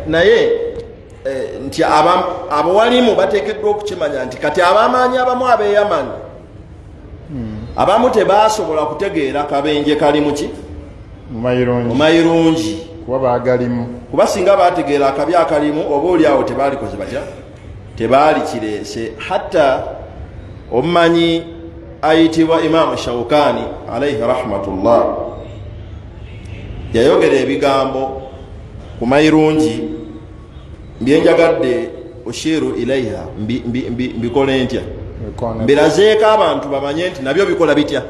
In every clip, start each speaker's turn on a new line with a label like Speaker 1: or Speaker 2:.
Speaker 1: Naye nti abawalimu bateekeddwa okukimanya nti kati abamaanyi abamu ab'eyamani abamu tebasobola kutegeera kabenje kali muki?
Speaker 2: Mumayirungi.
Speaker 1: Mumayirungi.
Speaker 2: Kuba bagalimu.
Speaker 1: Kuba singa bategeera akabi akalimu, oba oli awo tebaalikoze batya, tebaali kireese. Hatta omumanyi ayitibwa Imaamu Shaukani alaihi rahmatullah yayogera ebigambo ku mayirungi byenjagadde ushiru ilaiha, mbikole ntya, mbirazeeko abantu bamanye nti nabyo bikola bitya,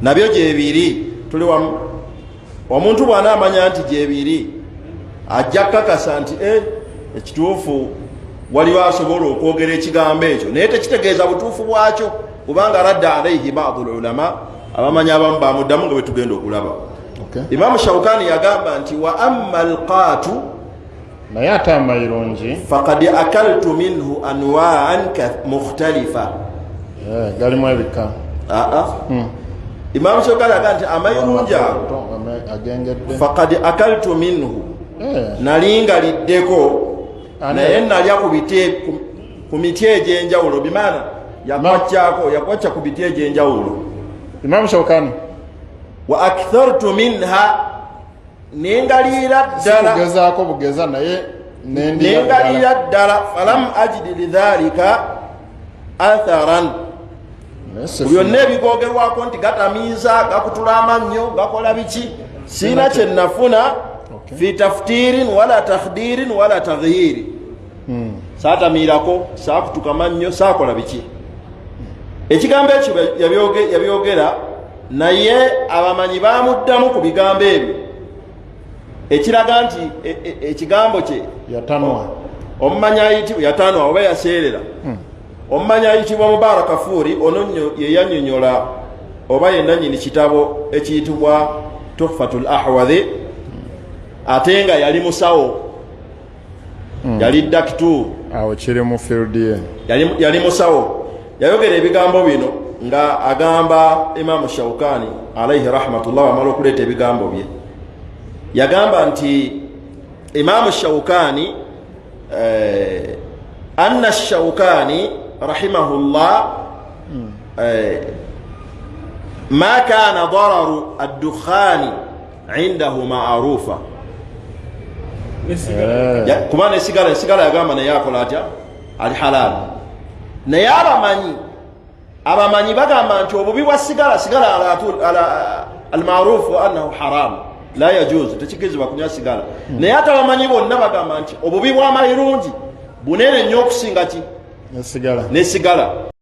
Speaker 1: nabyo gyebiri. Tuli wamu? Omuntu bw'anaamanya nti gyebiri, ajja kukakasa nti ekituufu waliwo asobola okwogera ekigambo ekyo, naye tekitegeeza butuufu bwakyo, kubanga radda alaihi badu lulama, abamanyi abamu bamuddamu nga bwetugenda okulaba. Imamu Shaukani yagamba nti wa amma alqaatu,
Speaker 2: Naye ate amayirungi,
Speaker 1: fakad akaltu minhu anwaan mukhtalifa.
Speaker 2: Galimu ebika.
Speaker 1: Aa, Imamu Shaukani agamba nti amayirungi ago,
Speaker 2: Agengedde.
Speaker 1: Fakad akaltu minhu, nali ngaliddeko, naye nalya ku miti egy'enjawulo, bimaana yakwakyako, yakwacya ku biti egy'enjawulo.
Speaker 2: Imamu Shaukani.
Speaker 1: Wa akthartu minha, nengaliira ddala.
Speaker 2: Kugezaako bugeza, naye nendira.
Speaker 1: Nengaliira ddala, falam ajidi lidhalika atharan. Ku byonna ebigogerwako nti gatamiiza, gakutula amannyo, gakola biki, siina kyenafuna. Fi taftirin wala takhdirin wala taghyiri, saatamiirako, saakutuka mannyo, saakola biki. Ekigambo ekyo yabyogera, naye abamanyi bamuddamu ku bigambo ebyo, ekiraga nti ekigambo kye
Speaker 2: Yatanwa.
Speaker 1: Omumanyi ayitibwa yatanwa oba yaseerera. Omumanyi ayitibwa Mubaraka Kafuuri, ono nnyo ye yannyonnyola oba yenanyini kitabo ekiyitibwa Tuhfatul Ahwadhi, ate nga yali musawo, yali dakituuru.
Speaker 2: Awo kiri mu field ye.
Speaker 1: Yali musawo. Yayogera ebigambo bino nga agamba Imamu Shaukani alaihi rahmatullah, amala okuleeta ebigambo bye, yagamba nti Imamu Shaukani, anna Shaukani rahimahullah, ma kana dararu addukhani indahu marufa. Kuba nesigala, esigala yagamba naye akola atya, ali halali. Naye abamanyi bagamba nti obubi bwa sigala, sigala almarufu annahu haramu, la yajuzu, tekikirizibwa kunywa sigala. Naye ate abamanyi bonna bagamba nti obubi bw'amayirungi bunene nnyo okusinga ki?
Speaker 2: Nesigala.
Speaker 1: Nesigala.